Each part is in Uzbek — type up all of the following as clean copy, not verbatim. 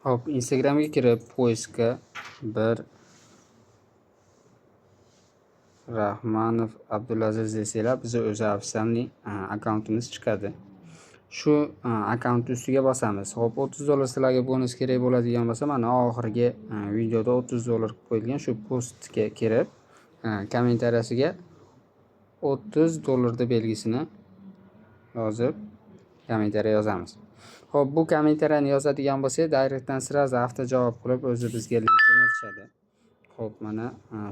Xo'p, Instagramga kirib, поиск ga bir Rahmanov Abdulaziz desanglar, biza o'zi официальный akkauntimiz chiqadi. Shu akkaunt ustiga bosamiz. Xo'p, $30 sizlarga bonus kerak bo'ladigan bo'lsa, mana oxirgi videoda $30 qilib qo'yilgan shu postga kirib, kommentariyasiga $30 belgisini yozib kommentariya yozamiz. Xo'p, bu kommentariyani yozadigan bo'lsak, direktdan сразу avto javob qilib o'zi bizga link jo'natishadi. Xo'p, mana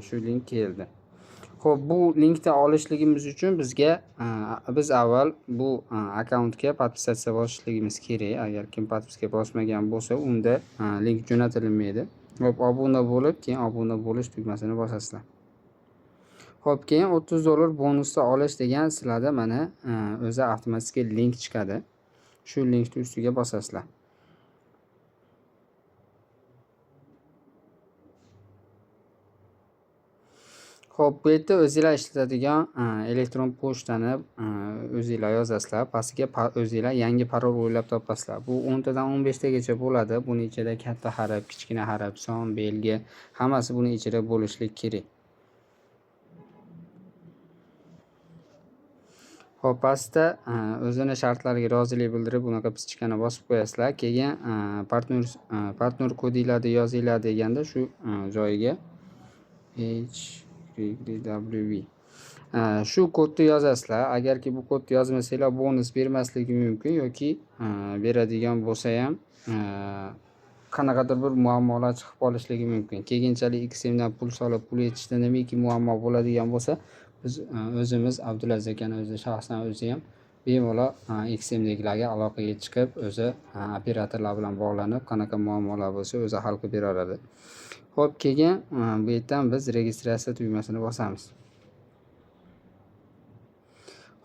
shu link keldi. Xo'p, bu linkni olishligimiz uchun biz avval bu akkauntga podpisatsiya bosishligimiz kerak. Agar kim podpiska bosmagan bo'lsa, unda link jo'natilmaydi. Xo'p, obuna bo'lib, keyin obuna bo'lish tugmasini bosasizlar. Xo'p, keyin $30 bonusni olish degan sizlarda mana o'zi avtomatik link chiqadi. Shu linkni ustiga bosasizlar. Xo'p, bu yerda o'zinglar ishlatadigan elektron pochtani o'zinglar yozasizlar. Pastiga o'zinglar yangi parol o'ylab topasizlar. Bu 10 tadan 15 tagacha bo'ladi. Buni ichida katta harf, kichkina harf, son, belgi hammasi buni ichida bo'lishlik kerak. Xo'p, pastda o'zini shartlariga rozilik bildirib bunaqa pischikani bosib qo'yasizlar. Keyin partner kodinglarni yozinglar deganda shu joyiga H Y W V. Shu kodni yozasizlar. Agarki bu kodni yozmasanglar bonus bermasligi mumkin yoki beradigan bo'lsa ham qanaqadir bir muammolar chiqib qolishligi mumkin. Keyinchalik XM dan pul solib pul yetishda nimaki muammo bo'ladigan bo'lsa, biz o'zimiz Abdulaziz akani o'zi shaxsan o'zi ham bemalol XMdagilarga aloqaga chiqib, o'zi operatorlar bilan bog'lanib, qanaqa muammolar bo'lsa o'zi hal qilib bera oladi. Xo'p, keyin bu yerdan biz registratsiya tugmasini bosamiz.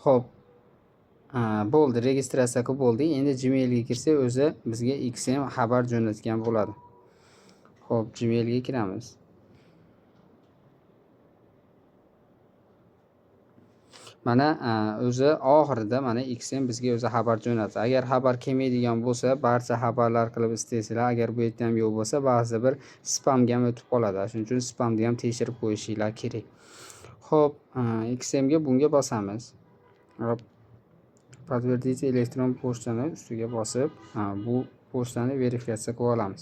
Xo'p, bo'ldi, registratsiya qilib bo'ldik. Endi Gmailga kirsak, o'zi bizga XM xabar jo'natgan bo'ladi. Xo'p, Gmailga kiramiz. Mana o'zi oxirida mana XM bizga o'zi xabar jo'natdi. Agar xabar kelmaydigan bo'lsa, barcha xabarlar qilib istaysizlar. Agar bu yerda ham yo'q bo'lsa, ba'zi bir spamga ham o'tib qoladi. Shuning uchun spamni ham tekshirib qo'yishinglar kerak. Xo'p, XM ga bunga bosamiz. Xo'p, подтвердите elektron pochtani ustiga bosib, bu pochtani verifikatsiya qilib olamiz.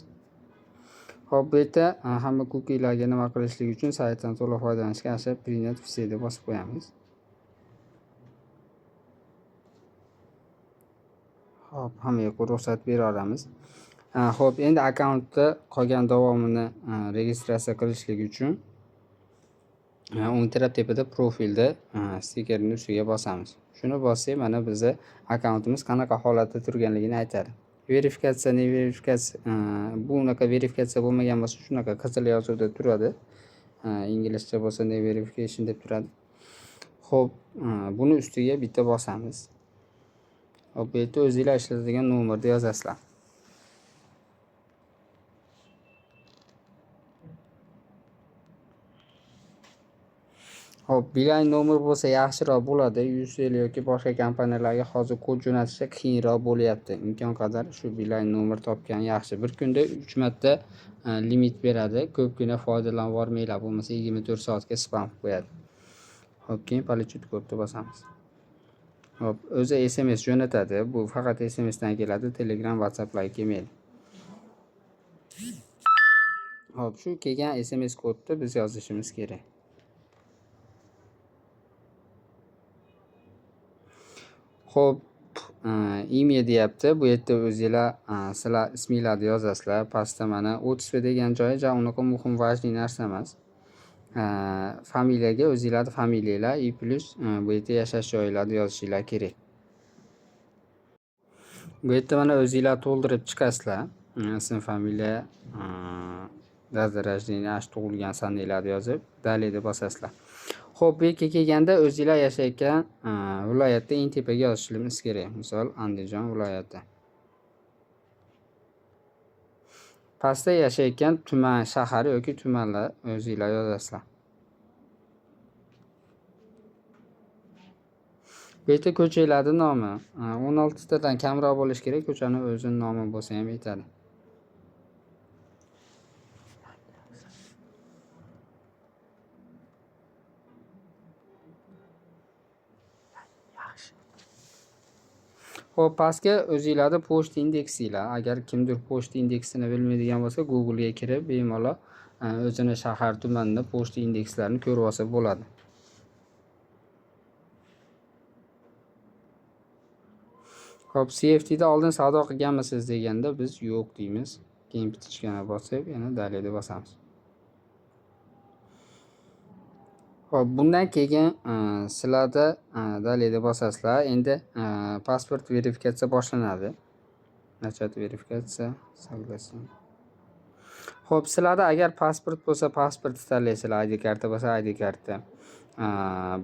Xo'p, bu yerda hamma cookielarga nima qilishlik uchun saytdan to'liq foydalanishga asha принять все deb bosib qo'yamiz. Xo'p, hammaga ruxsat bera olamiz. Xo'p, endi akkauntda qolgan davomini registratsiya qilishlik uchun o'ng taraf tepada profilda stikerning ustiga bosamiz. Shuni bossak, mana bizni akkauntimiz qanaqa holatda turganligini aytadi. Verifikatsiya, ne verifikatsiya, bu unaqa verifikatsiya bo'lmagan bo'lsa, shunaqa qizil yozuvda turadi. Inglizcha bo'lsa ne verification deb turadi. Xo'p, buni ustiga bitta bosamiz. Xo'p, bu yerda o'zinglar ishlatadigan nomerni yozasizlar. Xo'p, Beeline nomer bo'lsa yaxshiroq bo'ladi. Ucell yoki boshqa kompaniyalarga hozir kod jo'natishda qiyinroq bo'lyapti. Imkon qadar shu Beeline nomer topgan yaxshi. Bir kunda 3 marta limit beradi. Ko'pgina foydalanib yubormanglar, bo'lmasa 24 soatga spam qilib qo'yadi. Xo'p, keyin получить kodni bosamiz. Xo'p, o'zi SMS jo'natadi. Bu faqat SMS dan keladi, Telegram, WhatsApplarga kelmaydi. Xo'p, shu kelgan SMS kodni biz yozishimiz kerak. Xo'p, имя deyapti. Bu yerda o'zinglar sizlar isminglarni yozasizlar. Pastda mana отчество degan joyi ja unaqa muhim важный narsa emas. Familiyaga o'zinglarni familiyanglar и плюс bu yerda yashash joyinglarni yozishinglar kerak. Bu yerda mana o'zinglar to'ldirib chiqasizlar. Ism, familiya, дата рождения, ash tug'ilgan sananglarni yozib, далее deb bosasizlar. Xo'p, bu yerga kelganda o'zinglar yashayotgan viloyatda eng tepaga yozishimiz kerak. Misol, Andijon viloyati. Pastda yashayotgan tuman, shahar yoki tumanlar o'zinglar yozasizlar. Bu yerda ko'chalarning nomi 16 tadan kamroq bo'lishi kerak, ko'chaning o'zining nomi bo'lsa ham yetadi. Xo'p, pastga o'zinglarni pochta indeksinglar. Agar kimdir pochta indeksini bilmaydigan bo'lsa, Google'ga kirib bemalol o'zini shahar tumanida pochta indekslarini ko'rib olsa bo'ladi. Xo'p, CFTda oldin savdo qilganmisiz deganda biz yo'q deymiz. Keyin птичкani bosib, yana далее deb bosamiz. Xo'p, bundan keyin sizlarda далее deb bosasizlar. Endi pasport verifikatsiya boshlanadi. Начать верификация, согласен. Xo'p, sizlarda agar pasport bo'lsa, pasportni tanlaysizlar, ID karta bo'lsa, ID karta.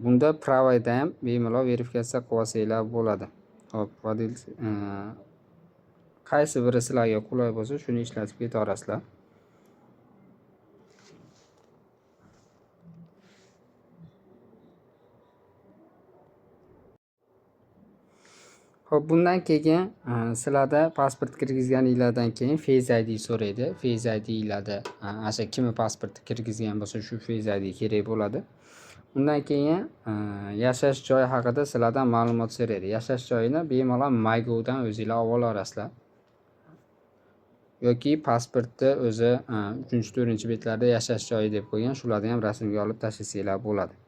Bunda права da ham bemalol verifikatsiya qilib olsanglar bo'ladi. Xo'p, qaysi biri sizlarga qulay bo'lsa, shuni ishlatib ketaverasizlar. Xo'p, bundan keyin sizlarda pasport kirgizganinglardan keyin Face ID so'raydi. Face ID'larda o'sha kimni pasportni kirgizgan bo'lsa, shu Face ID kerak bo'ladi. Undan keyin yashash joyi haqida sizlardan ma'lumot so'raydi. Yashash joyini bemalol MyGovdan o'zinglar olib olasizlar. Yoki pasportni o'zi 3-4 betlarda yashash joyi deb qo'ygan, shularni ham rasmga olib tashlasanglar bo'ladi.